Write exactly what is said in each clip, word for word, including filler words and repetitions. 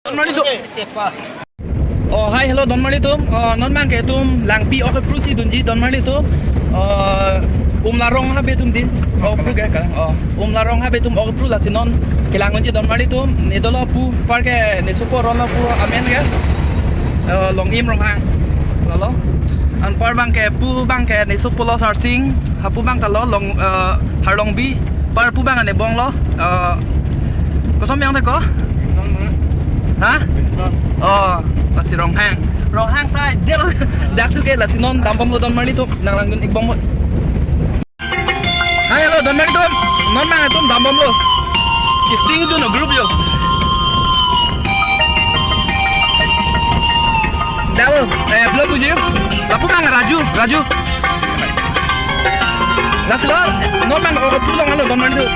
Donmarli atum. Oh, hi, hello, donmarli atum. Oh, non abangke itum Langpi ok apru si dunji, donmarli atum. Oh, Umlarong habe atum dei. Ok apru ke kalang. Oh, Umlarong habe atum ok apru, lasi non kelang unji, donmarli atum. Ne dolo pu, par ke ne sopo ron lo pu amen ke. Oh, Long-im Ronghang. Lalo. Anpar abangke pu abangke ne sopo lo Sarsing. Hapu abang ta lo Long, eh, Harlongbi. Par pu abang ne bong lo. Eh, koson abang ta ko? Koson, ha? Ha? Koson. Oh, lasi Ronghang. Ronghang sai. Del. Dak tu ke lasi non dambomlo, donmarli atum. Nang langdun-ik bomlo. Hi, hello, donmarli atum. Non abang itum dambomlo. Sting ajono group yo. Dalo, eh, belum puji. Lapu abang Raju, Raju. Lasi lo, non abang ok apru longlo, donmarli atum.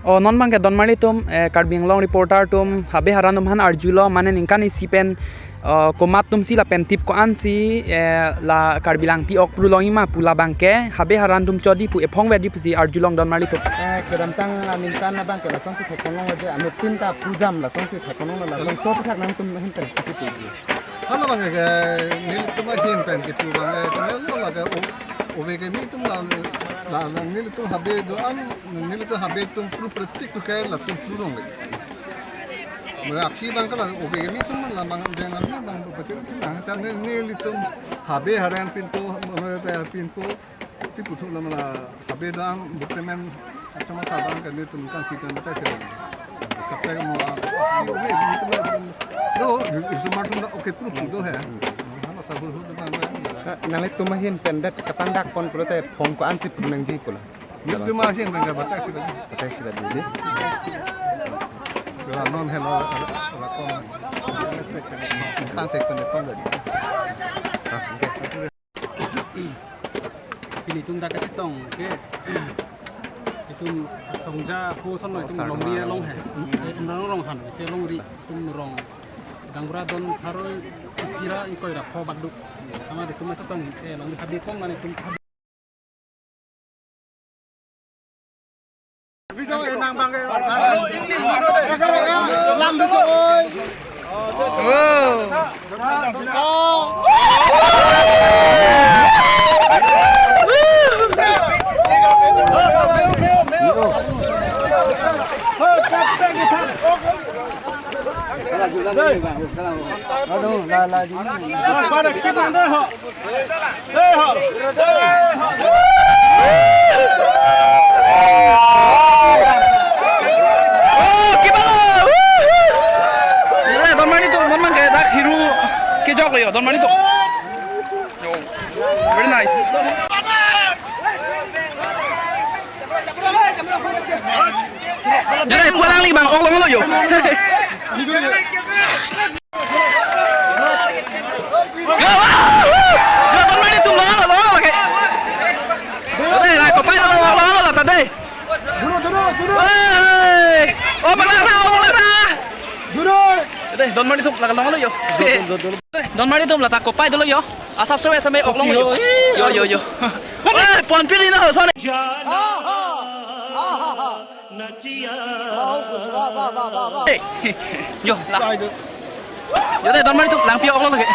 Oh, non abangke donmarli atum, eh, Karbi Anglong reporter atum, habe haran atum aphan arjulo, mane ningkan isi pen, eh, komat atum si lapen tip ko-an si, eh, la Karbi Langpi ok apru longji ma pu labangke, habe haran atum chodi pu ephong vedi pusi arjulong, donmarli atum. Eh, kedamtang aningkan abangke lasonsi theklong lo je, anuttin ta pujam lasonsi theklong lo, labangso aphuthak nangtum ahin pen pusi puji. Hala abangke, nelitum ahin pen kipu abangke, kena lo lake o, ove kimi atum la, la, la nelitum habe do-an, nelitum habe atum apru pratik tu ke latum apru longle. Mane aphi abangke la ove kimi atum la abang deng abang abang betul tu nang ta ne, nelitum habe haran pinpo, mane ta pinpo, si puthot la mane la habe do-an buktemen, achoma ta abangke netum kan si kan ta se. Kapte mo a, ove kimi atum la do, isu mar atum la ok apru apru do he. Hala sabur hu do abang. Nanglitum ahin pen det kapangdak pon pulote phong ko-an si pu nangji pulo. Nelitum ahin pen ke batai si badi. Batai si badi dei. Kela non helo, la kom. Kan se pen phong badi. Ah, oke. Pini itum dak kachetong ke. Itum asongja ho son lo itum Longri along he. Eh, Umlarong Ronghang, isi alongri itum rong. Gaonbura don pharo isi ra ingkoi ra pho bak do. Amat itum kachetong, eh, Longri habe kong mane itum. Oh, kibalo! Woohoo! Donmarli atum, non abangke dak hiru kejok lo yo, donmarli atum. Yo. Very nice. Jodai, pu alangli abang ok longlo yo. Yo, yo, donmarli atum longlo, longlo lake. Jodai, la kopai longlo, longlo la ta dei. Duro, duro, duro. Hei! Oh, Bang Lara, oh, Bang Lara. Duro. Jodai, donmarli atum la longlo yo. Duro, duro, duro. Jodai, donmarli atum la ta kopai dolo yo. Asap sewe sampai ok longlo yo. Yo, yo, yo. Eh, pon pili na ho, son. Hey. Yo, la. Jodai, donmarli atum Langpi ok lo lake.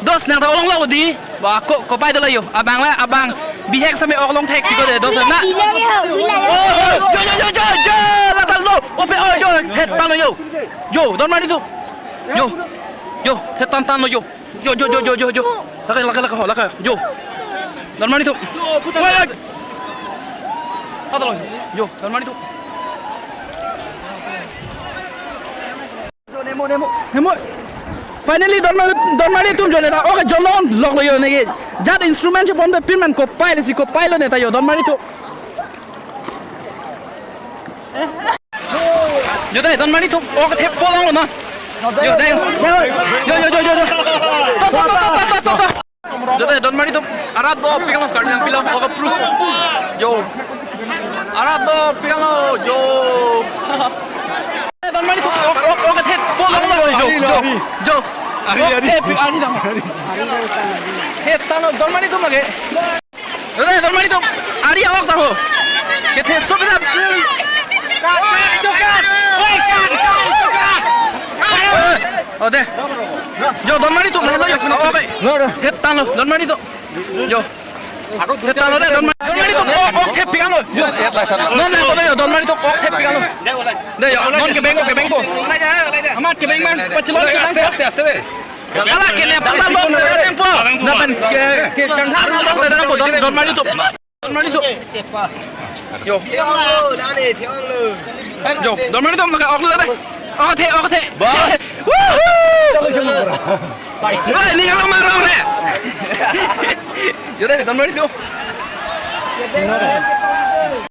Dos nang ta ok longlo dei. Ba ko, kopai dolo yo. Abang la, abang. Bihek sampai ok long thek tiko dei, dos na. Oh, oh, yo, yo, yo, yo, yo, la ta lo. Ope, oh, yo, het tan lo yo. Yo, donmarli atum. Yo. Yo, het tan tan lo yo. Yo, yo, yo, yo, yo, yo. Lake, lake, lake, ho, lake. Yo. Donmarli atum. Woi, woi. Hata lo. Yo, donmarli atum. Nemo, nemo. Nemo. Finally, donmarli, donmarli atum jo ne ta. Okay, jo lon lok lo yo ne ke. Jat instrument si pon pe pirman kopai le si kopai lo ne ta yo, donmarli atum. Jodai, donmarli atum, ok thep po longlo na. Yo, dai. Yo, yo, yo, yo, yo. To, to, to. Jodai, donmarli atum, arat do pilo, Karbi Anglong pilo, ok apru. Yo. Arat do pilo, yo. Donmarli atum, ok, ok, ok thep po longlo, yo, yo, yo. Ari, ari. Ok thep, ari dong. Thep tanglo, donmarli atum lake. Jodai, donmarli atum, ari ok ta ho. Kethe so bida. De. Jo, Donmari atum lahelo jo. Oh, abe. No, no. Het tanglo, Donmari atum. Jo. Het tanglo de, Donmari, Donmari atum. Oh, oh, thepik tanglo. Jo. Non, non, kono jo, Donmari atum. Oh, thepik tanglo. De jo, non kebeng ko, kebeng ko. Amat kebeng man, pachelong chelang. Aste, aste, aste de. Ala kene pula lo, kebeng po. Lapen ke, ke changha lo, de, de, po, Don, Donmari atum. Donmari atum. Jo. Jo, Donmari atum, maka ok lo de. Ok the, ok the. Bas. Woohoo! Wah, ini kalau marah re. Jo de, Donmari atum.